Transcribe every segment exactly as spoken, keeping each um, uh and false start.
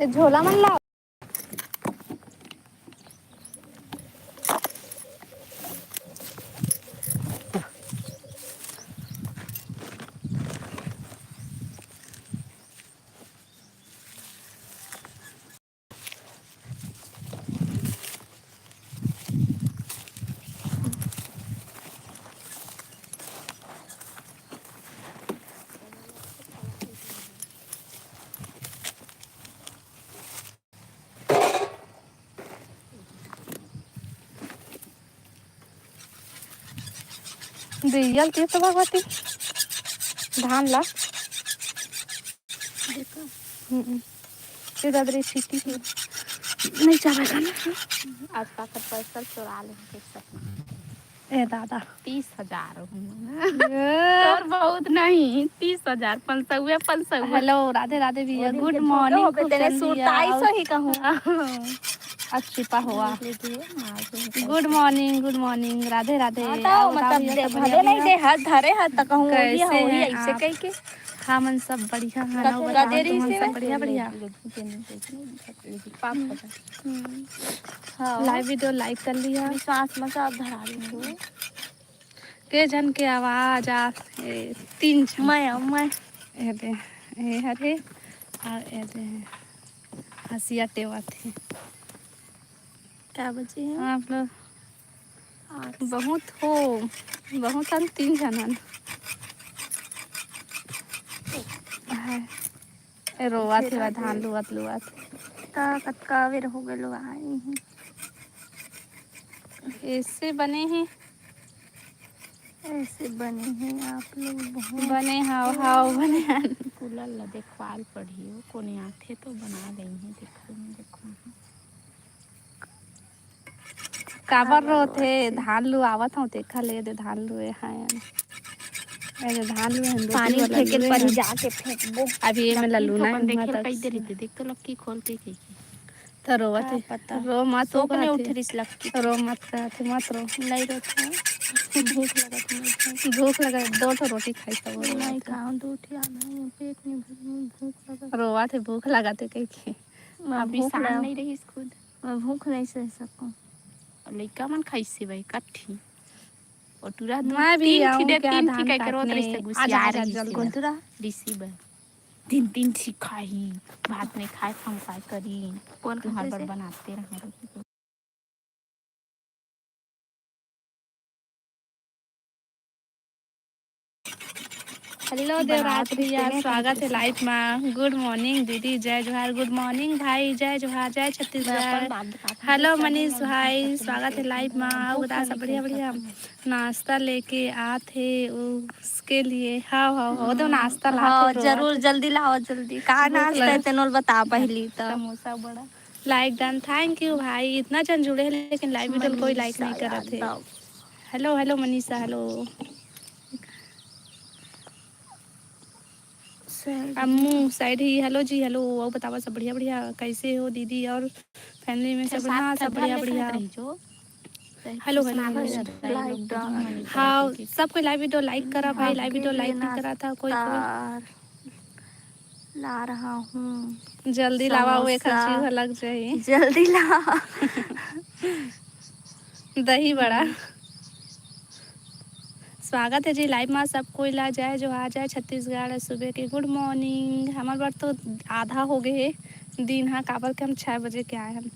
ए झोला मन ला। दे, ये तीस तो भगवती धान ला। देखो। हम्म। ये दादरी सीटी है। नहीं चावल का ना। आज का कर पैसा चुरा ले, देख सकते हैं। ए दादा। तीस हजार हूँ। ये। और बहुत नहीं, तीस हजार, पाँच सौ है, पाँच सौ है। हेलो, राधे राधे भैया, गुड मॉर्निंग। तेरे सूट ताई सो ही कहूँ। अच्छी पा हुआ। गुड morning, good morning, Radhe Radhe. हाँ, तो मतलब भले नहीं दे, हाथ धरे हाथ तक कहूँ, कैसे हो, ऐसे कह के। हाँ, मन सब बढ़िया है ना, राधे राधे, सब बढ़िया, बढ़िया। हम्म। हाँ। लाइव वीडियो लाइक कर लिया। विश्वास में सब धरा ली। के झन के आवाज आ, ए, तीन झन। मैं, मैं। ए दे, ए हरे, और ए दे, हंसिया टेवत हे। क्या बचे हैं? आप लोग आठ। बहुत हो, बहुत हन, तीन झन हन। हाय। ए, रोवत हे, धान लुवत लुवत। त कतका बेर हो गए लोग आए ही। ऐसे बने ही। ऐसे बने ही आप लोग बहुत। बने हाव, हाव, बने हन। कूलर ला देखवाल पड़ही, ओ कोने आथे तो बना देही, देखो, देखो। काबर रोथे? धान लुआवत हूँ, तेखर ले दे धान लुए हैं। ए दे धान लुए हैं, पानी फेंके परी जाके फेंकबो। अभी ये में लल्लू ना देखे कई दे रही, देख तो लक्की खोल के के। त रोवत हे। रो मत, सोक ने उठ रिस लक्की। रो मत कहत हे, मत रो। नहीं रोत हे। भूख लगत हे। भूख लगत, दो ठो रोटी खाई तब रो। नहीं खाऊं, दो ठो आधा पेट में भूख लगत। रोवत हे, भूख लगत हे कह के। अभी भूख शांत नहीं रहिस खुद। मैं भूख नहीं सह सकूं। लइका मन खाइसे भाई कट्ठी। और टूरा दू, मैं भी तीन आऊं क्या तीन धान काटने? आजा, आजा, जल्दी। तीन तीन ठी खाही, भात नहीं खाए, हम काय करी? कौन खाते बर बनाते रहे। हेलो देवराज भैया, स्वागत है लाइव मा। गुड मॉर्निंग दीदी, जय जोहार। गुड मॉर्निंग भाई, जय जोहार, जय छत्तीसगढ़। हेलो मनीष भाई, स्वागत है लाइव मा। अउ बता सब बढ़िया, बढ़िया। नाश्ता लेके आत हे उसके लिए। हाव, हाव, हाव, दो नाश्ता लात हे। जरूर, जल्दी लाओ, जल्दी। का नाश्ता है तेनोल बता पहली तो। समोसा बड़ा। लाइक डन, थैंक यू भाई। इतना जन जुड़े हैं लेकिन लाइव वीडियो कोई लाइक नहीं करत हे। Hello, hello Manisha, hello. Ammu side ही, हेलो जी, हेलो। अउ बतावा सब बढ़िया बढ़िया, कैसे हो दीदी और फैमिली में सब? हाँ, सब बढ़िया बढ़िया। Hello, hello, hello. हाँ, सब कोई लाइव वीडियो लाइक करा भाई, लाइव वीडियो लाइक नहीं करा था कोई, कोई। ला रहा हूँ। जल्दी लावा, वो एक समोसा। चीज अलग चाहिए। जल्दी ला। दही बड़ा। हम्म। स्वागत है जी लाइव मा, सब कोई ला जय जोहार, जय छत्तीसगढ़। सुबह के गुड मॉर्निंग। हमार बार तो आधा हो गए है दिन, हाँ, काबर के हम छह बजे के आए हैं।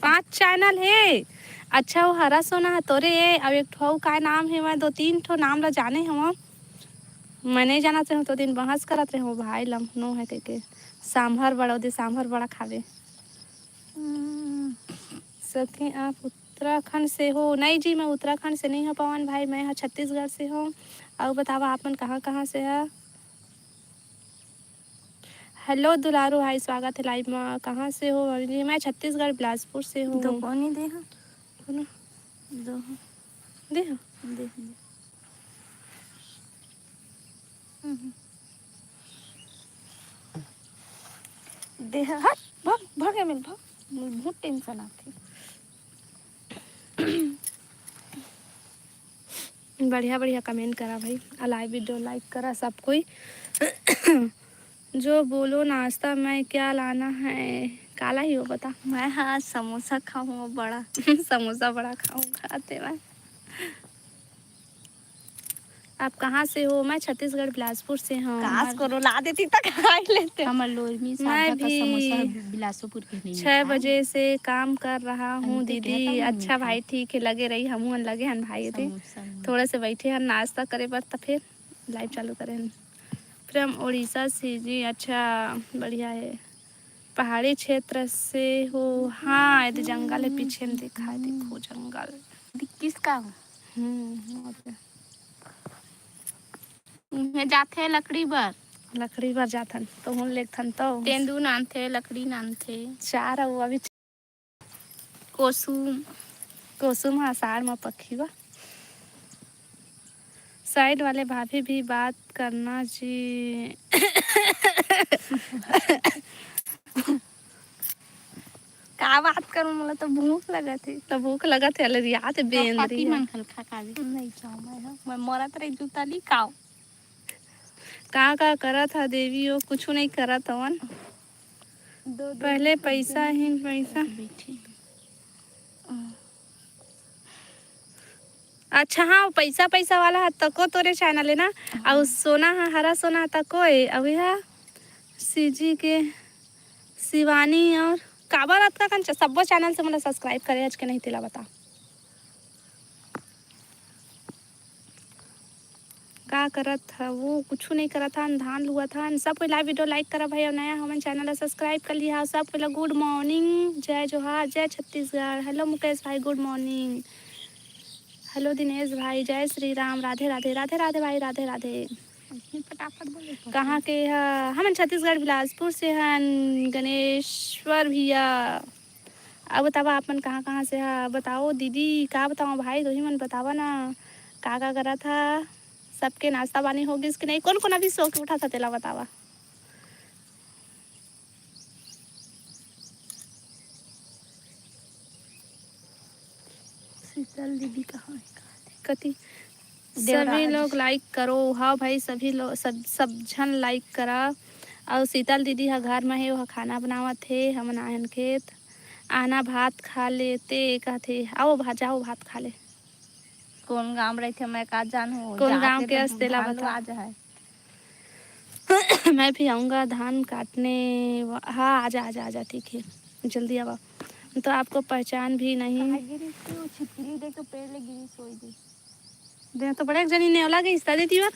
पांच चैनल हे। अच्छा, वो हरा सोना है तोरे, अब एक ठो अउ काय नाम हे, मैं दो तीन ठो नाम ला जाने हवं। मैं नहीं जानत रहेंव, तो दिन बहस करत रहेंव, भाई लखनऊ है कह के। सांभर बड़ा, ओदे सांभर बड़ा खावे। हम्म। सखी, आप उत्तराखंड से हो? नहीं जी, मैं उत्तराखंड से नहीं हो पवन भाई, मैं ह छत्तीसगढ़ से हूँ। अउ बतावा, आप मन कहाँ कहाँ से है? हेलो दुलारू भाई, स्वागत है लाइव मा। कहाँ से हो मम्मी जी? मैं छत्तीसगढ़ बिलासपुर से हूँ। दो कोनी दे हाँ। दो हाँ। दे हाँ। दे हाँ। हम्म। दे हाँ। हट, भाग, भाग एमिल, भाग। मुझे बहुत टेंशन आती। बढ़िया बढ़िया comment करा भाई, आ live video like करा सब कोई। जो बोलो नाश्ता में क्या लाना है, काला ही हो बता। मैं हाँ समोसा खाऊँ बड़ा। समोसा बड़ा खाऊँगा ते मैं। आप कहाँ से हो? मैं छत्तीसगढ़ बिलासपुर से हूँ। काश हमार करो ला देती त खाई लेते। हमर लोरमी मैं सादा का भी समोसा बिलासपुर के नहीं छह मिलता है। बजे से काम कर रहा हूँ अंते दीदी। कहता हूँ अच्छा मीठा। भाई ठीक है, लगे रही, हमहू लगे हन भाई रे। समोसा में। थोड़ा से बैठे हन नाश्ता करे बर, त फिर live चालू करे हन। From उड़ीसा से जी, अच्छा बढ़िया है। पहाड़ी क्षेत्र से हो? हाँ, ये तो जंगल है पीछे में, दिखाई देखो जंगल। किसका हो? हम्म, वहाँ पे। उहें जाथे लकड़ी बर। लकड़ी बर जाथन, तो हम लेथन तो। तेंदू नानथे, लकड़ी नानथे। चार अउ अभी। कोसुम। कोसुम ह आषाढ़ म पकही बा। Side वाले भाभी भी बात करना जी। का बात करूं, मोला तो भूख लगत हे। तो भूख लगत हे, अलरियात हे बेंदरी पाती ह। मन खल खा का दे। नहीं खाओ, मैं ह, मैं मरत रही जूता ली खाओ। का का करत ह देवी, वो कुछ नहीं करत हवन। दो, दो, पहले दो, पैसा दो। ही पैसा। बैठी। अच्छा हाँ, वो पैसा पैसा वाला ह तको तोरे channel है ना। हाँ। अउ सोना ह, हरा सोना ह तको है। अउ यह सीजी के शिवानी और काबर अतका कन च-, सब्बो channel से मोला subscribe करे हच के नहीं, तेला बता। का करत ह वो? कुछु नहीं करत हन, धान लुअत हन। सब कोई live video like करा भाई, और नया हमन channel ला subscribe कर लिहा। सब कोई ला good morning, जय जोहार, जय छत्तीसगढ़। Hello मुकेश भाई, good morning। Hello दिनेश भाई, जय श्री राम, राधे राधे, राधे राधे भाई, राधे राधे। इतनी फटाफट बोले तो। कहाँ के ह? हमन छत्तीसगढ़ बिलासपुर से हन, गणेश्वर भैया। अब बतावा आप मन कहाँ कहाँ से ह? बताओ दीदी, का बताओ भाई, तुही मन बतावा ना, का का करत ह? सबके नाश्ता पानी हो गिस कि नहीं? कौन कौन अभी सो के उठा था, तेला बतावा। शीतल दीदी कहाँ है? कहाँ है? कति? देवराज। सभी लोग like करो। हाँ भाई, सभी लोग, सब, सब झन like करा। अउ शीतल दीदी ह घर म हे, ओह खाना बनावत हे। हमन आयन खेत, आना भात खा लेते कहथे। आओ भा-, जाओ भात खा ले। कौन गांव रहिथे, मैं का जानहूं? कौन गांव के अस, तेला बता। आज है। मैं भी आऊँगा धान काटने वा-, हाँ, आजा, आजा, आजा, ठीक है, जल्दी आवा। तो आपको पहचान भी नहीं। कहाँ गिरी थी? वो छितरी दे के पेड़ ले गिरी सोई दी। दे तो बड़े एक जनी नेवला गई, इस्ता देती बार।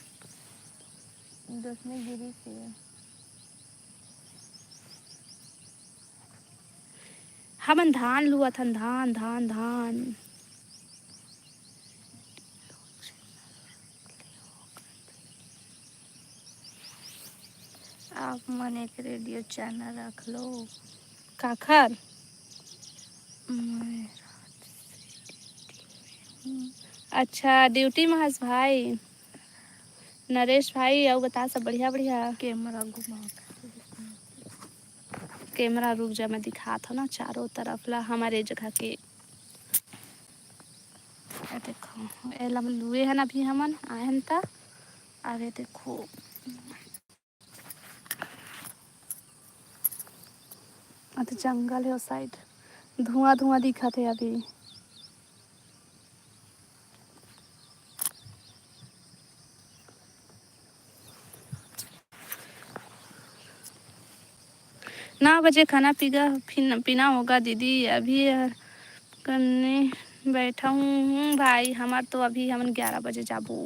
दस में गिरी थी। हमन धान लुअत हन, धान, धान, धान। आप मन एक radio channel रख लो। काखर? मैं रात से duty में हूँ। अच्छा, duty में हस भाई। नरेश भाई, अउ बता, सब बढ़िया, बढ़िया? Camera घुमा के। Camera रुक जा, मैं दिखात हव ना चारों तरफ ला, हमर ए जगह के। ए देखो, एला लुए हन अभी हमन, आए हन त। आगे देखो, अ त जंगल हे ओ side, धुआं धुआं दिखत हे अभी। नौ बजे खाना पीगा, फिन-, पीना होगा दीदी, अभी करने बैठा हूँ भाई, हमार तो अभी हमन ग्यारह बजे जाबो।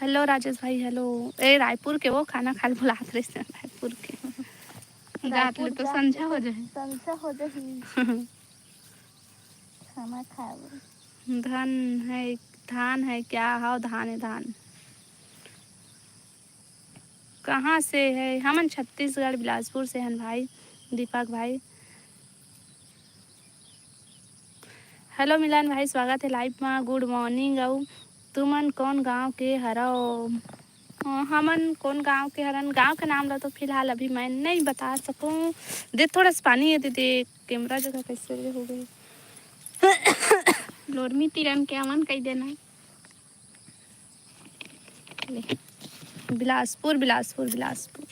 Hello राजेश भाई, hello। ए, रायपुर के वो खाना खाए ल बुलात रहिस, रायपुर के। रात ले रायपुर तो जाके संझा हो तो जाही। संझा हो जाही। खाना खाए बर। धान है, धान है क्या? हव, धान है, धान। कहाँ से है? हमन छत्तीसगढ़, बिलासपुर से हन भाई, दीपक भाई। Hello मिलन भाई, स्वागत है live मा। Good morning। अउ तुमन कौन गांव के हरव? हमन कोन गांव के हरन, गांव के नाम ला तो फिलहाल अभी मैं नहीं बता सकूं। दे, थोड़ा सा पानी है दीदी, कैमरा जगह कैसे हो गई। लोरमी तीरन के अमन कही देना। ले, बिलासपुर, बिलासपुर, बिलासपुर।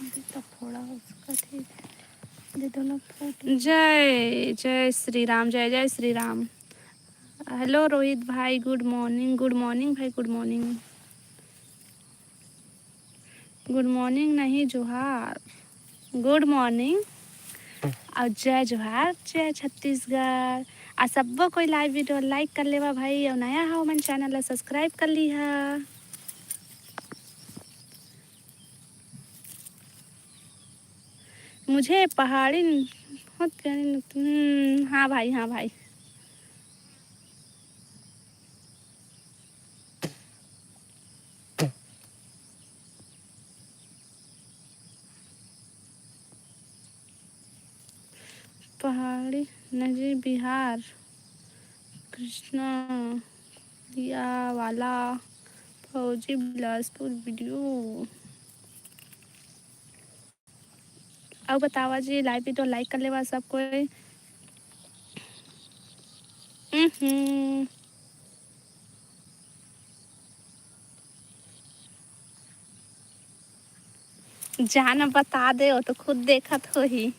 अभी तो फोड़ा उसका ठीक है। दे दो ना फोटो। जय जय श्री राम, जय जय श्री राम। हेलो रोहित भाई, गुड मॉर्निंग। गुड मॉर्निंग भाई, गुड मॉर्निंग। गुड मॉर्निंग नहीं, जोहार। गुड मॉर्निंग और जय जोहार, जय छत्तीसगढ़। आ सब्बो कोई लाइव वीडियो लाइक कर लेवा भाई, और नया हो मन चैनल ला सब्सक्राइब कर लीहा। मुझे पहाड़ी होत करें, हम्म, हाँ भाई, हाँ भाई। पहाड़ी नदी बिहार, कृष्णा या वाला फौजी बिलासपुर वीडियो। अउ बतावा जी, लाइव वीडियो लाइक कर लेवा सब कोई। हम्म। जान बता दे, वो तो खुद देखत होही।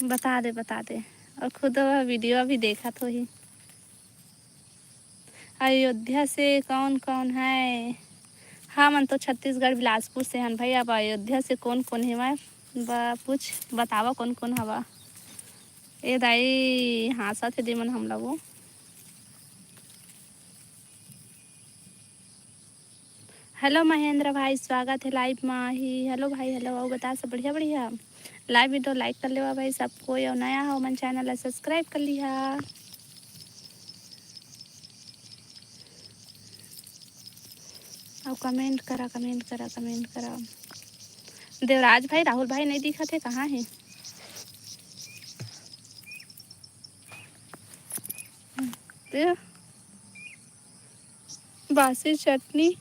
बता दे, बता दे। और खुद वो वीडियो भी देखत होही। अयोध्या से कौन कौन है? हमन तो छत्तीसगढ़ बिलासपुर से हन भाई। अब अयोध्या से कौन कौन हे, मैं ब-, पूछ बतावा कौन कौन हवा। ए दाई, हाँसत हे दे मन हमला वो। हेलो महेंद्र भाई, स्वागत है लाइव मा ही। हेलो भाई, हेलो। अउ बता सब बढ़िया, बढ़िया। लाइव वीडियो लाइक कर लेवा भाई सब कोई, अउ नया हो मन चैनल ला सब्सक्राइब कर लिहा। अउ कमेंट करा, कमेंट करा, कमेंट करा। देवराज भाई, राहुल भाई नहीं दिखत हे, कहाँ हे? ते बासी चटनी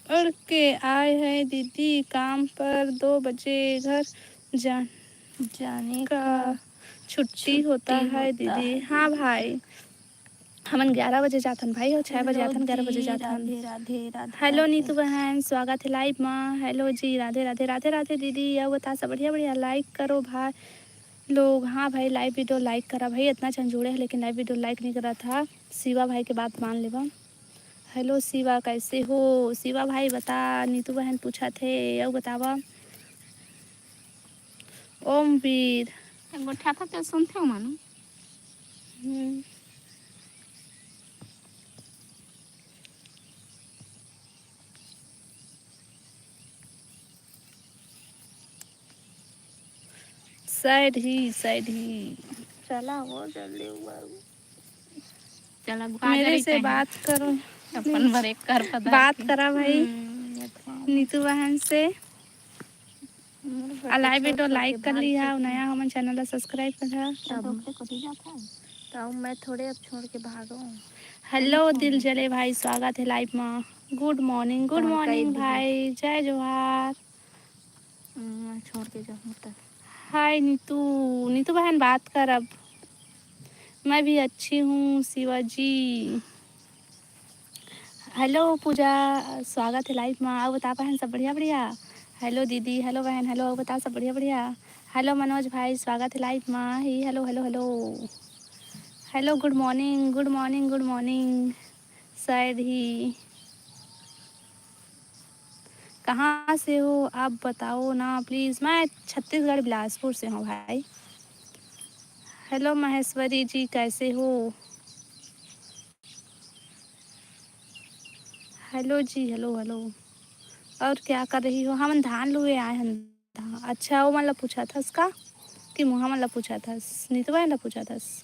अड़ के आए हैं दीदी, काम पर दो बजे घर जा-, जाने का का छुट्टी होता छुट्टी है होता दीदी। है। हाँ भाई, हमन ग्यारह बजे जाथन भाई, और छः बजे हेलो आथन, ग्यारह बजे जी, जाथन। राधे, राधे, राधे, हेलो राधे। नीतू बहन, स्वागत है लाइव मा। हेलो जी, राधे, राधे, राधे, राधे दीदी। अउ बता सब बढ़िया, बढ़िया, लाइक करो भाई लोग। हाँ भाई, लाइव वीडियो लाइक करा भाई। इतना झन जुड़े हैं, लेकिन लाइव वीडियो लाइक नहीं करा था। शिवा भाई के बात मान लेवा। हेलो शिवा, कैसे हो? शिवा भाई बता, नीतू बहन पूछा थे, अउ बतावा। ओम वीर। गोठा था तो सुनते हो मानो। हम्म। सैड ही, सैड ही। चला वो जल्दी हुआ। चला, मेरे से बात करो। अपन बर एक कर पदार्थ बात करा भाई। हम्म, ये तो नीतू बहन से। आ लाइव वीडियो लाइक कर लिहा, अउ नया हमन चैनल ला सब्सक्राइब कर लिहा। तब मैं थोड़े अब छोड़ के भागो। हेलो दिल जले भाई, स्वागत है लाइव मा। गुड मॉर्निंग, गुड मॉर्निंग भाई, जय जोहार। हम्म, छोड़ के जाऊँ तो। हाय नीतू, नीतू बहन बात कर अब। मैं भी अच्छी हूँ शिवा जी। हेलो पूजा, स्वागत है लाइव मा। अउ बता बहन सब बढ़िया बढ़िया? हेलो दीदी, हेलो बहन, हेलो, अउ बता सब बढ़िया बढ़िया? हेलो मनोज भाई, स्वागत है लाइव मा ही। Hello, hello, hello. Hello, good morning, good morning, good morning. शायद ही। कहाँ से हो आप बताओ ना प्लीज। मैं छत्तीसगढ़ बिलासपुर से हूँ भाई। हेलो महेश्वरी जी, कैसे हो? Hello ji, hello, hello. और क्या कर रही हो? हमन धान लुए आए हन। अच्छा, वो मन ला पूछा थस का कि मोहा मन ला पूछा थस, नीतू बहन ला पूछा थस?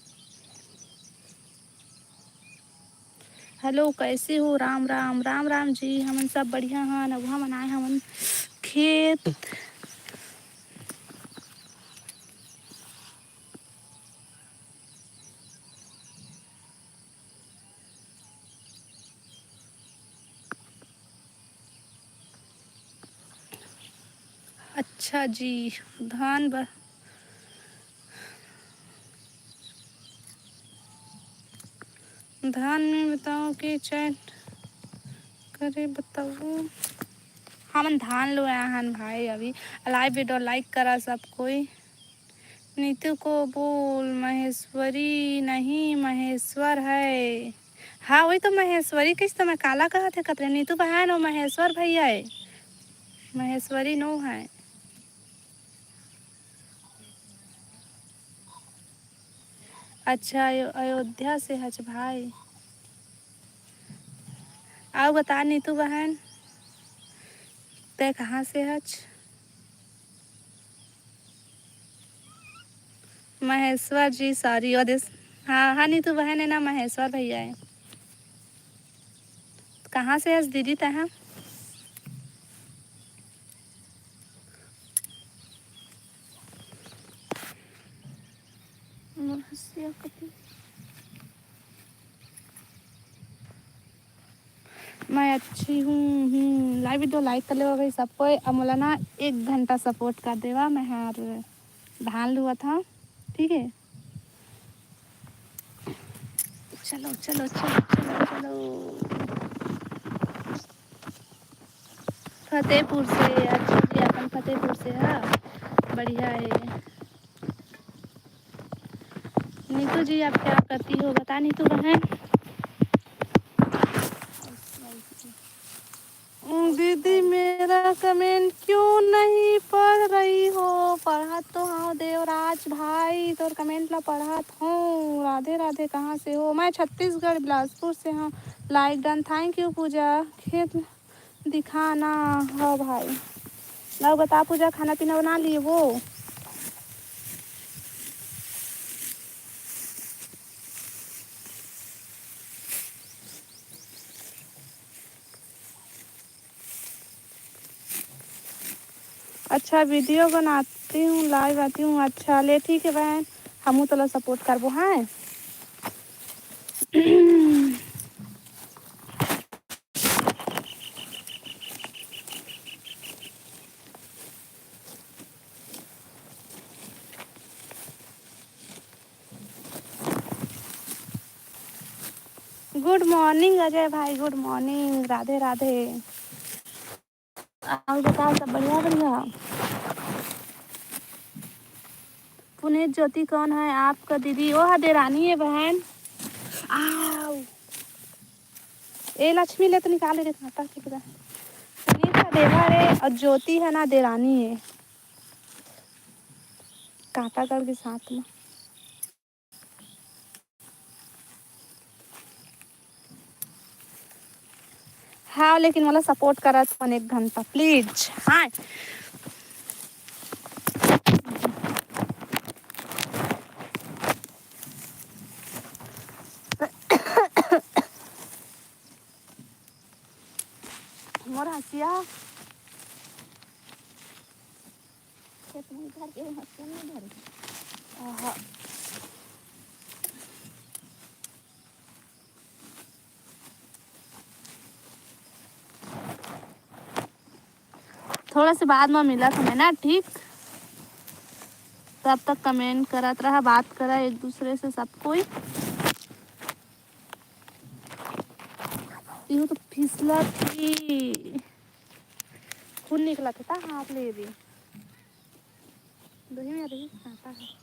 हेलो, कैसे हो? राम राम, राम राम जी। हमन सब बढ़िया हन। अब हमन आए हमन खेत। अच्छा जी, धान ब-, धान में बताओ कि चैट करे बताओ। हमन धान लुए हन भाई, अभी लाइव वीडियो लाइक करा सब कोई। नीतू को बोल, महेश्वरी नहीं, महेश्वर है। हाँ, वही तो महेश्वरी, किस तो मैं काला कहत हे कतरे। नीतू बहन, वो महेश्वर भैया है, महेश्वरी नो है। अच्छा, अयो-, अयोध्या से हच भाई। आओ बता नीतू बहन, तै कहाँ से हच? महेश्वर जी, सॉरी, ओ देश। हाँ, हाँ, नीतू बहन है ना, महेश्वर भैया है। कहाँ से हस दीदी तैं? मोर हंसिया कति। मैं अच्छी हूँ, हूँ। लाइव वीडियो लाइक कर लेवा भाई सब कोई। अब मोला ना एक घंटा सपोर्ट कर देवा, मैं हर धान लुआ था, ठीक है? चलो, चलो, चलो, चलो, चलो। फतेहपुर से, अच्छा जी, अपन फतेहपुर से है, बढ़िया है। नीतू जी, आप क्या करती हो, बता नीतू बहन। दीदी, मेरा कमेंट क्यों नहीं पढ़ रही हो? पढ़त तो हव देवराज भाई, तोर कमेंट ला पढ़त हूँ। राधे राधे, कहाँ से हो? मैं छत्तीसगढ़ बिलासपुर से हूँ। लाइक डन, थैंक यू पूजा। खेत दिखाना हो भाई। लाओ बता पूजा, खाना पीना बना लिए वो? अच्छा, वीडियो बनाती हूँ, लाइव आती हूँ। अच्छा, ले, ठीक है बहन, हमू तोला सपोर्ट करबो, हैं? गुड मॉर्निंग अजय भाई, गुड मॉर्निंग, राधे राधे। और बताओ, सब बढ़िया, बढ़िया? पुनीत ज्योति कौन है आपका दीदी? वो है देरानी है बहन। आओ, ए लक्ष्मी ले तो निकाले रे कांटा के पूरा। पुनीत है देवर है और ज्योति है ना देरानी है, कांटा गढ़ के साथ में। हाँ, लेकिन मोला सपोर्ट करत हवन एक घंटा, प्लीज। हाँ। मोर हंसिया। खेत में धर के हंसिया नहीं धरे। आहा। थोड़ा से बाद में मिलत हमें ना, ठीक? तब तक कमेंट करत रहा, बात करा एक दूसरे से सब कोई। इहो तो फिसलत ही खून निकलत हे ता हाथ ले भी। दही में रही कांटा है।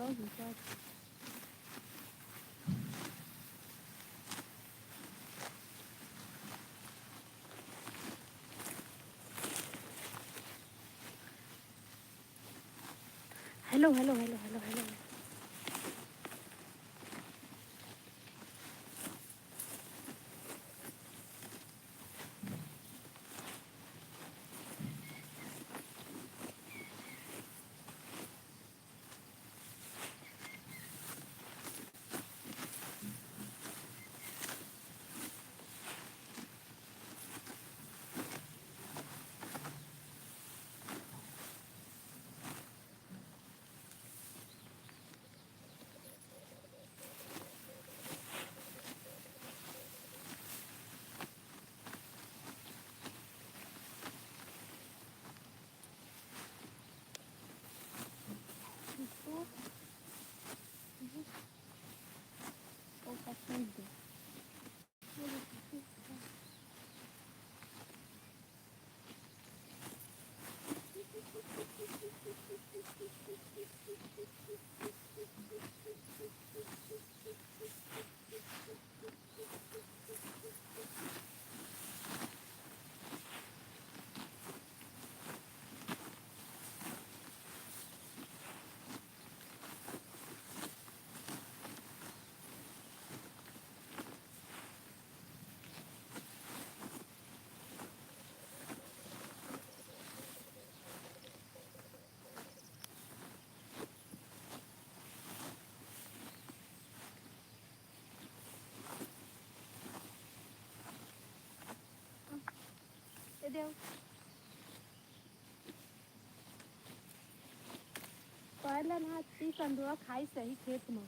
Hello, hello, hello, hello, hello. ए देव। पायलन हा तीस अंडुआ खाई सही खेत में।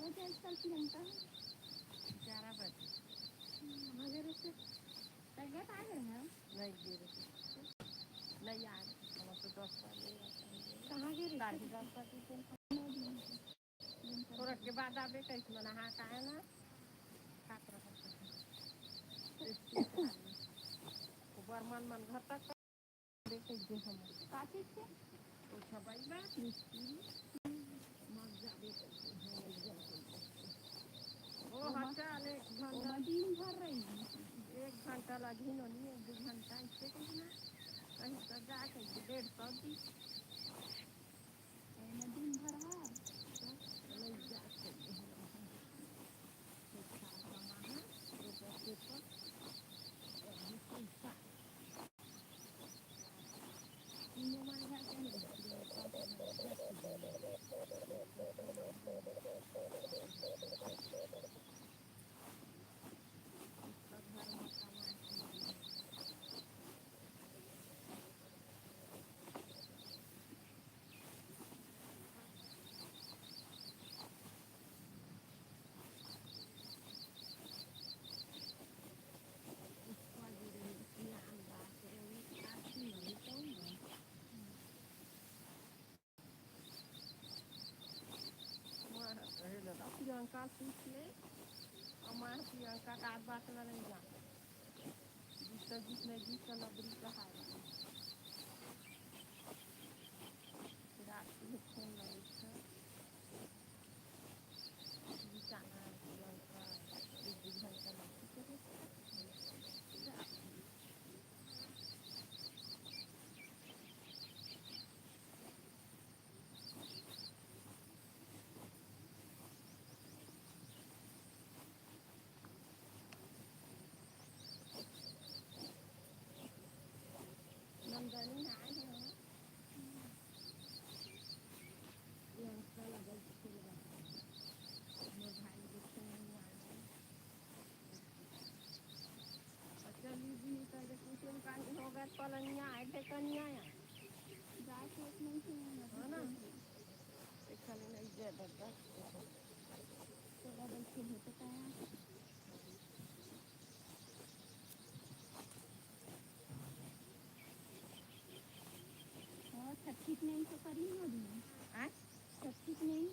हो जाए कल प्रियंका। ग्यारह बजे। हाँ, मगर उसे तबियत आ गई है। नहीं गिरे। नहीं आए। हम तो दस बजे। कहाँ गिरे? साढ़े दस बजे। थोड़ा के बाद आबे कइस मन, हाँ, काहे ना? खात रहत है। वो बर्मन मन घर तक आबे कइस दे हम। का चीज के? ओ छबाई बा, मिस्त्री। मर जाबे कइस दे हम, एकदम कइस दे। ओ ओमा, हटा ले, एक घंटा। ओमा दिन भर रही। एक घंटा लगी नो, नहीं, एक दो घंटा, इससे कहीं ना। कहीं तो जा कहीं डेढ़ सौ दी। एमे दिन भर हा। प्रियंका पूछ ले, और माँ प्रियंका का बात ना नहीं जान। जीता जीत नहीं जीता लबरी कहा है। रात को फोन लगे था। जीता ना प्रियंका, एक दो घंटा लगे थे। नंदनी आए हैं। ये अंकल अगल बगल मोर भाई देखे नहीं आए। अच्छा, लीजिए, पहले कुछ इनका हो गया, पलनिया आए थे, कनिया आए। जाए खेत नहीं थे, है ना? एक खाली नहीं दे देता। चला बैठे हो तो क्या? और छठीक नहीं तो करी ना अभी। आय? छठीक नहीं।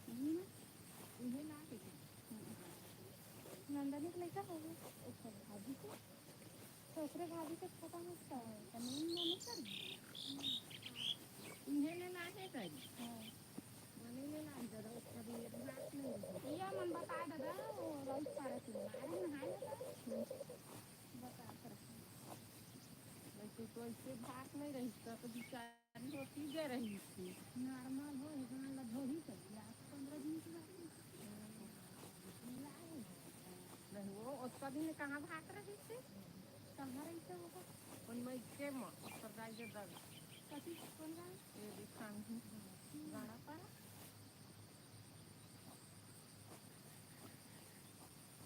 नहीं ना? उहे ना के। नंदनी के लइका होगे। ओकर भाभी के। तो ओकरे भाभी के छोटा मत कर। तो नहीं, मैं नहीं कर। इहे ले लागे करी। हाँ। मने ले लागे दादा, ओकर ये बात नहीं है। भैया मन बता दादा, वो राउत पारा के मारे नहाए दादा। बता कर। वैसे तो ऐसे बात नहीं रही, तो, तो बेचारी होती दे रही थी। Normal हो, इतना लभो ही कर दिया। आज पंद्रह दिन की बात है। नहीं, वो उसका दिन कहाँ भाग रही थी? कहाँ रही थी वो? उन में के माँ, उसका गाय जो दर्द। कथी, कौन गाय? ये दिखान ही। गाड़ा पारा।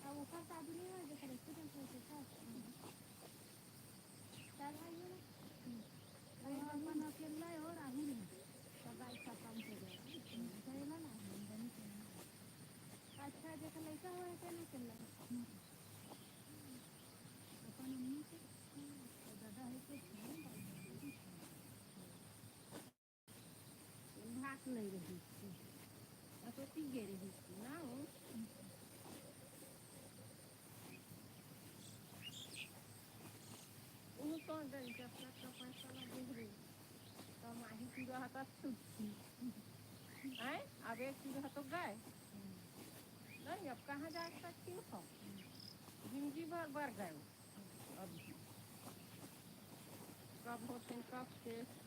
अब ओकर शादी नहीं हो, जेकर एक्सीडेंट हो गया था। चार भाई हो ना? वो अपन अकेला है और राहुल है। तो गाय का काम कर रहा है। अकेला ना है, बनी के नहीं। अच्छा, जेकर लड़का हो है, क्या नहीं अकेला है? अपन अम्मी के, तो दादा है के, भात नहीं रही थी। अब तो पी गए रही थी ना वो। वो कौन रही जब तक का पैसा लगे रही? तो माही की रहता छुट्टी। हैं? अब एक की रह तो गए। नहीं, अब कहाँ जा सकती हो? जिंदगी भर बढ़ गए। अब कब होते हैं, कब के।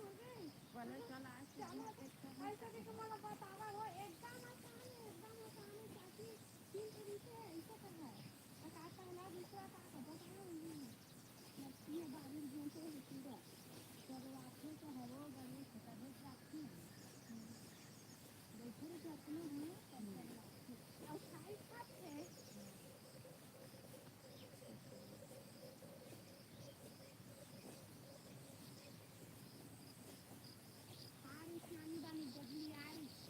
पहले चल आज के दिन देखते हैं। ऐसा करके मोला बतावा हो, एकदम आसान है, एकदम आसान है, चाची। तीन तरीके है, ऐसा कर है। बता, पहला, दूसरा का, का बतावा, ये है। ये बारी घूमते हैं पूरा। जब आपने तो हरो गणेश का भेज रखती है। देखो, जब अपने हैं, तब कर रखती है। और साइड का है। आरिस नानी बानी बदली आरिस।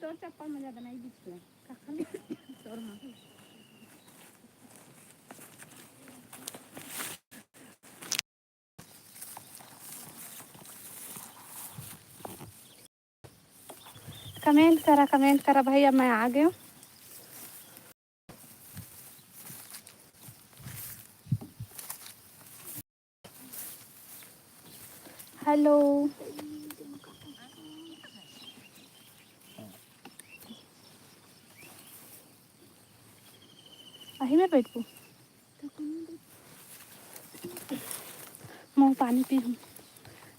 तोर चप्पल में ज्यादा नहीं दिखला। कखन तोर में। कमेंट करा, कमेंट करा भाई, अब मैं आ गया हूँ। हेलो। अही में बैठबो। मुँह पानी पी हूँ।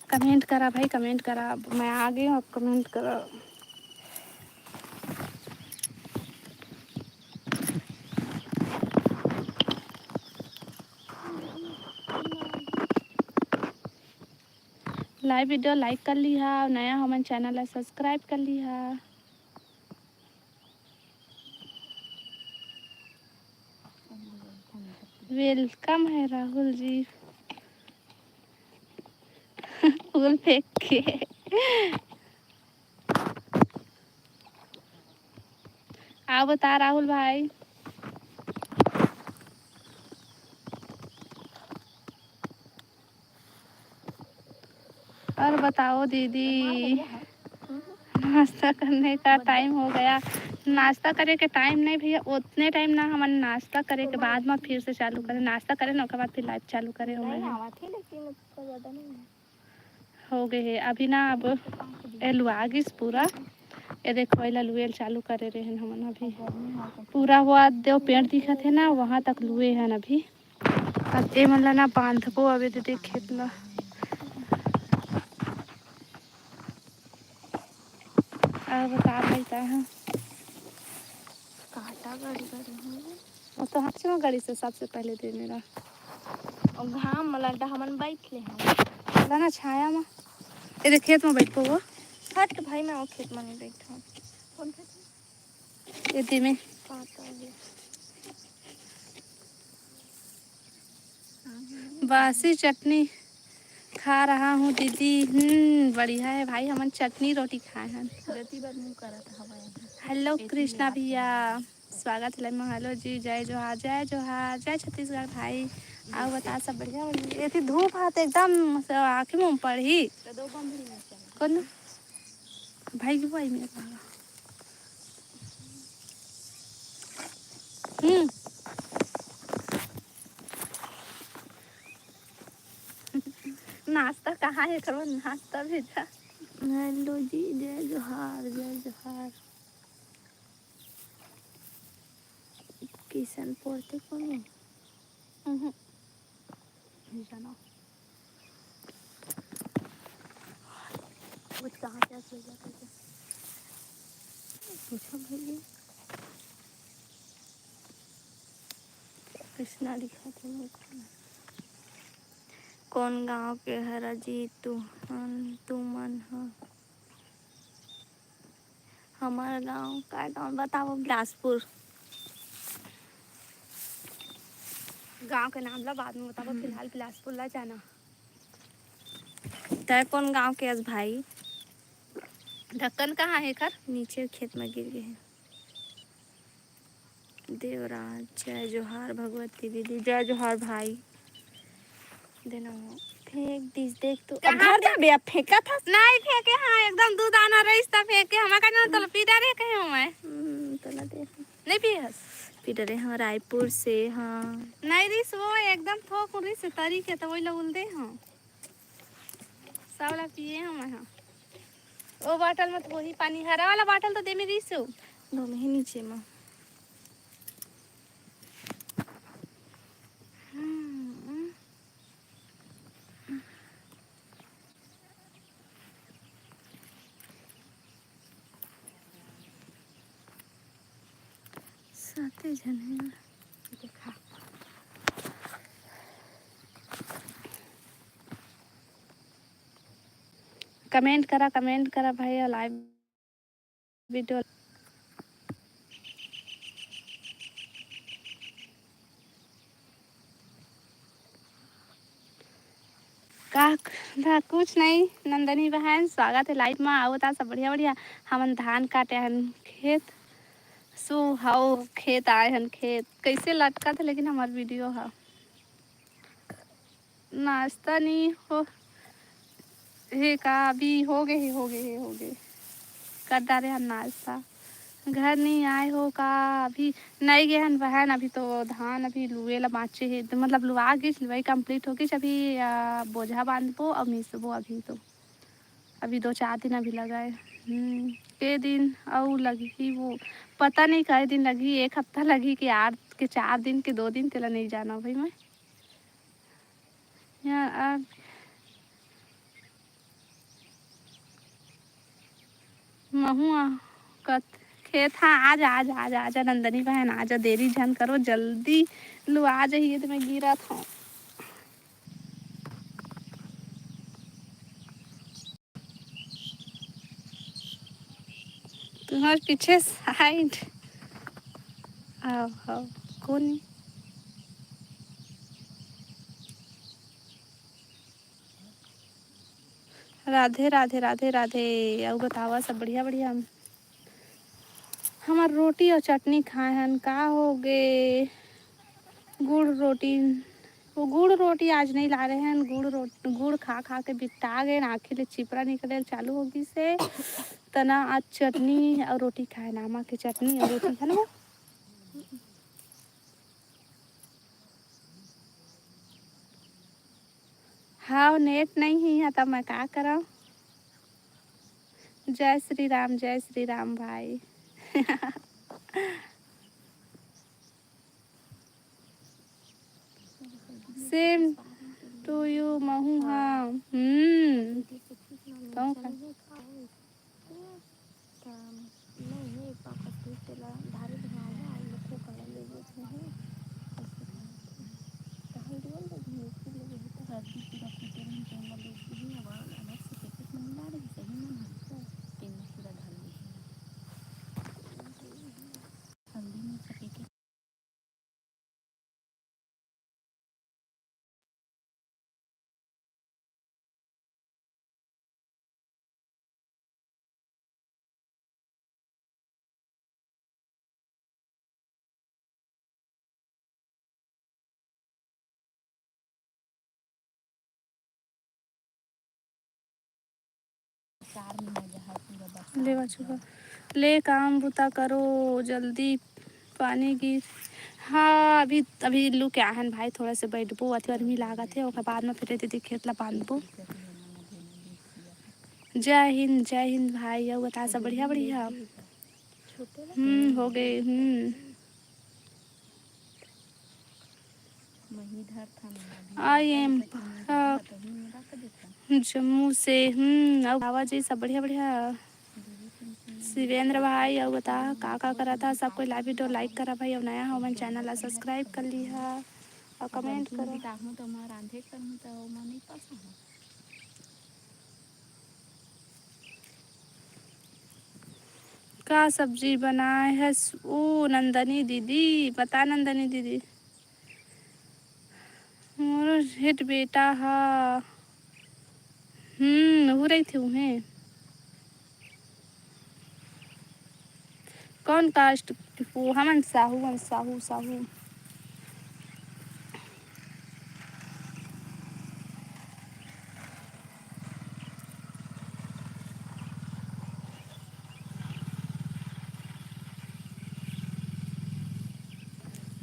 कमेंट करा भाई, कमेंट करा। मैं आ गई हूँ, अब कमेंट करा। लाइव वीडियो लाइक कर लिहा, नया हमन चैनल ला सब्सक्राइब कर लिहा। वेलकम है राहुल जी। फूल फेंक के। आओ बता राहुल भाई। और बताओ दीदी, नाश्ता करने का टाइम हो गया? नाश्ता करे के टाइम नहीं भैया, उतने टाइम ना, हमन नाश्ता करे के बाद में फिर से चालू करें। नाश्ता करें ना, ओकर बाद फिर लाइव चालू करें। नहीं, हमन आवत है, लेकिन उतना ज़्यादा नहीं है। हो गए है अभी ना, अब ए लुआ गिस पूरा। ये देखो, एला लुएल चालू करे रहे हमन अभी। पूरा हुआ देव पेड़ दिखत है ना, वहाँ तक लुए हन अभी। अब ए मन ला ना बांधबो अभी दीदी खेत ला। अब बता भाई का है? काटा गड़ी गड़ी हूँ। वो तो हाथ से गड़ी से सबसे पहले दे मेरा। और घाम में लड्डा हमन बैठ ले हम। चला ना छाया में। ए देख खेत में बैठ वो। हट भाई, मैं वो खेत में नहीं बैठा। कौन खेत में? ये दे में। काटा गया। बासी चटनी खा रहा हूँ दीदी। हम्म, बढ़िया है भाई, हमन चटनी रोटी खाए हन। गति बर मुंह करत हवय। हेलो कृष्णा भैया, स्वागत है लाइव में। हेलो जी, जय जोहार, जय जोहार, जय छत्तीसगढ़ भाई। आओ बता, सब बढ़िया? एती धूप हा त एकदम से आँखें मुँह पड़ही। कौन? भाई की बुआई में। हम्म। नाश्ता कहाँ है? करो नाश्ता भेजा। हेलो जी, जय जोहार, जय जोहार। किशन पढ़ते कोनो? हम्म। जाना। वो कहाँ क्या चल जाता है? पूछो भैया। कृष्णा लिखा थे मेरे को। कौन गांव के हरा जी तू हन, तू मन ह? हमारा गांव, का गांव बताओ? बिलासपुर। गांव के नाम ला बाद में बताओ, हम्म। फिलहाल बिलासपुर ला जाना। तय कौन गांव के अस भाई? ढक्कन कहाँ है एकर? नीचे खेत में गिर गए हैं। देवराज, जय जोहार भगवती दीदी, जय जोहार भाई। देना हो, फेंक दिस, देख तू। अब कहाँ घर जाबे, अब फेंका था। नहीं फेंके, हाँ, एकदम दू दाना रईस त फेंके, हमार का जाना तोला पी डरे कहे हो मैं। हम्म, तोला दे। नहीं पिए हस? पी डरे, हाँ, रायपुर से, हाँ। नहीं रईस, वो एकदम थोक रईस तरी के, तो वही लगुल दे, हाँ। सब ला पिए हम यहाँ। ओ बाटल में तो वही पानी, हरा वाला बाटल तो दे में रईस हो। दो में ही नीचे में। हम्म। साते जने देखा। कमेंट करा, कमेंट करा भाई, और लाइव वीडियो। का, का कुछ नहीं नंदनी बहन, स्वागत है लाइव मा। आओ ता सब बढ़िया बढ़िया। हमन धान काटे हन खेत, सो हाउ खेत आए हन खेत। कैसे लटका था लेकिन हमार वीडियो हा। नाश्ता नहीं हो हे का? अभी हो गए हे, हो गए हे, हो गए। कर डारे हन नाश्ता। घर नहीं आए हो का? अभी नहीं गए हन बहन, अभी तो धान अभी लुए ला बाँचे हे, मतलब लुआ गिस, लुआई complete हो गिस। अभी, आ, बोझा बांधबो और मिसबो अभी तो। अभी दो चार दिन अभी लगा है। हम्म, के दिन अउ लगही वो, पता नहीं कई दिन लगही, एक हफ्ता लगही कि आठ के चार दिन के दो दिन, तेला नहीं जाना भाई मैं। यहाँ आ, महू आ, कत, खेत, हाँ, आजा, आजा, आजा, आजा, नंदनी बहन, आजा, देरी झन करो, जल्दी लुआ जाइए, तो मैं गिरत हूँ। तुम्हारे पीछे साइड। आओ, आओ, कौन? राधे, राधे, राधे, राधे। अउ बतावा, सब बढ़िया, बढ़िया? हमार रोटी और चटनी खाए हन, का हो गे? गुड़ रोटी, वो गुड़ रोटी आज नहीं ला रहे हैं। गुड़ रोट-, गुड़ खा खा के बिकटा गए, आँखी ले चिपरा निकले चालू हो गई से। तना आज चटनी और रोटी खाए, नामा के चटनी और रोटी है ना। हाँ, नेट नहीं है यहाँ, तब मैं का करव? जय श्री राम, जय श्री राम भाई। Same to you, महू, हाँ। हम्म। कहूँ का? लेवा चुका। ले काम बुता करो जल्दी, पानी गिर। हाँ, अभी, अभी लुके आहन भाई, थोड़ा से बैठबो, अति गर्मी लागत है, ओकर बाद में फिर दीदी खेत ला बांधबो। जय हिंद, जय हिंद भाई, अउ बता सब बढ़िया, बढ़िया? हम्म, हो गए, हम्म। I am, हाँ, जम्मू से, हम्म, अउ आवाज ये सब बढ़िया, बढ़िया। शिवेंद्र भाई, अउ बता, का, का करत हा? सब कोई live video like करा भाई, अउ नया हो मन channel ला subscribe कर लिहा, अउ comment करो। का सब्जी बनाए हस ओ नंदनी दीदी? बता नंदनी दीदी। मोरो जेठ बेटा हा। हम्म, उहू रहिथे उहें। कौन caste के हो? हमन साहू, हम साहू, साहू।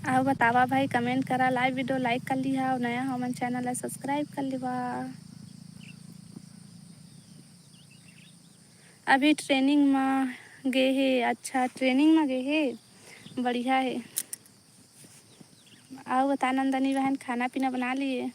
अउ बतावा भाई, comment करा, live video like कर लिहा, अउ नया हो मन channel ला subscribe कर लिहा। अभी training मा गे हे। अच्छा, training मा गे हे, बढ़िया हे। अउ बता नंदनी बहन, खाना पीना बना लिए?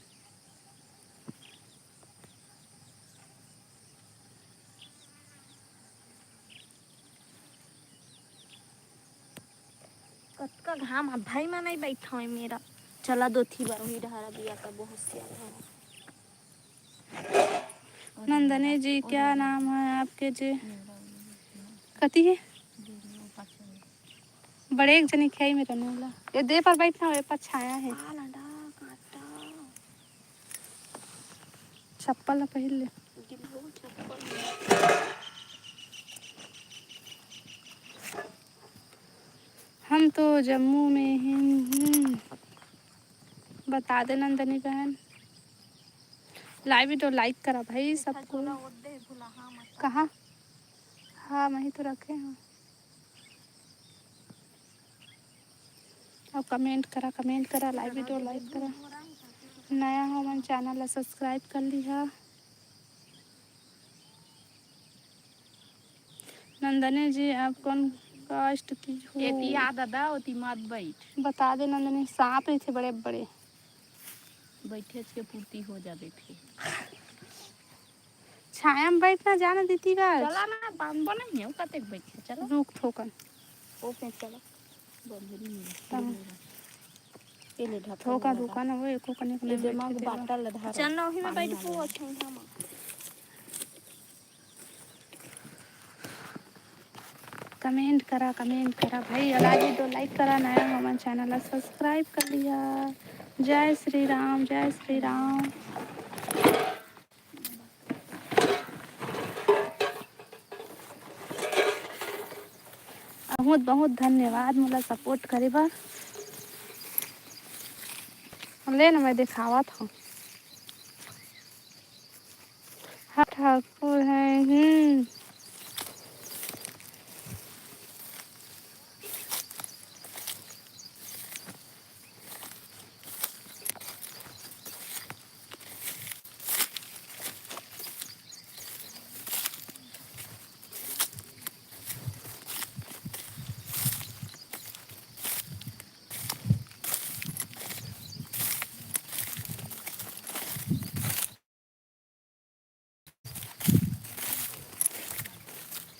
कतका घाम आ भाई, मैं नहीं बैठा हूँ मेरा। चला दोथी बर वही डहर अभी आता बहुत सियाल है। नंदनी जी, क्या नाम है आपके जी? कति हे? बड़े एक जनी खियाई मेरा नूला। ये दे पर बैठना, ये पर छाया है। चप्पल ला पहिर ले। हम तो जम्मू में ही। हम्म। बता दे नंदनी बहन, live video like करा भाई सबको। कहाँ? हाँ, मैं ही तो रखे हूँ। अब comment करा, comment करा, live video like करा। नया हो मन channel ला subscribe कर लिहा। नंदनी जी, आप कौन caste की हो? एती आ दादा, ओती मत बैठ। बता दे नंदनी, सांप रहिथे बड़े बड़े। बैठेच के पूर्ति हो जाबे फिर। छाया में बैठना जाना दीदी बस। चला ना, बांधबो नहीं है, कतेक बैठे, चला। रुक थोकन। ओके, चला। बंधनी है। हाँ। ये ले ढक्कन थोका लगा। धोका ना हो, एको कने ये कने जे बैठ मग के बाटल ला धरा। चल ना, ओही में पानी बैठबो, वाला। अच्छा, हाँ, मग। Comment करा, comment करा भाई, live video like करा, नया हो मन channel ला subscribe कर लिहा। जय श्री राम, जय श्री राम। बहुत बहुत धन्यवाद मोला support करे बर। ले ना, मैं देखावत हूँ। हाँ, ठाकुर है। हम्म,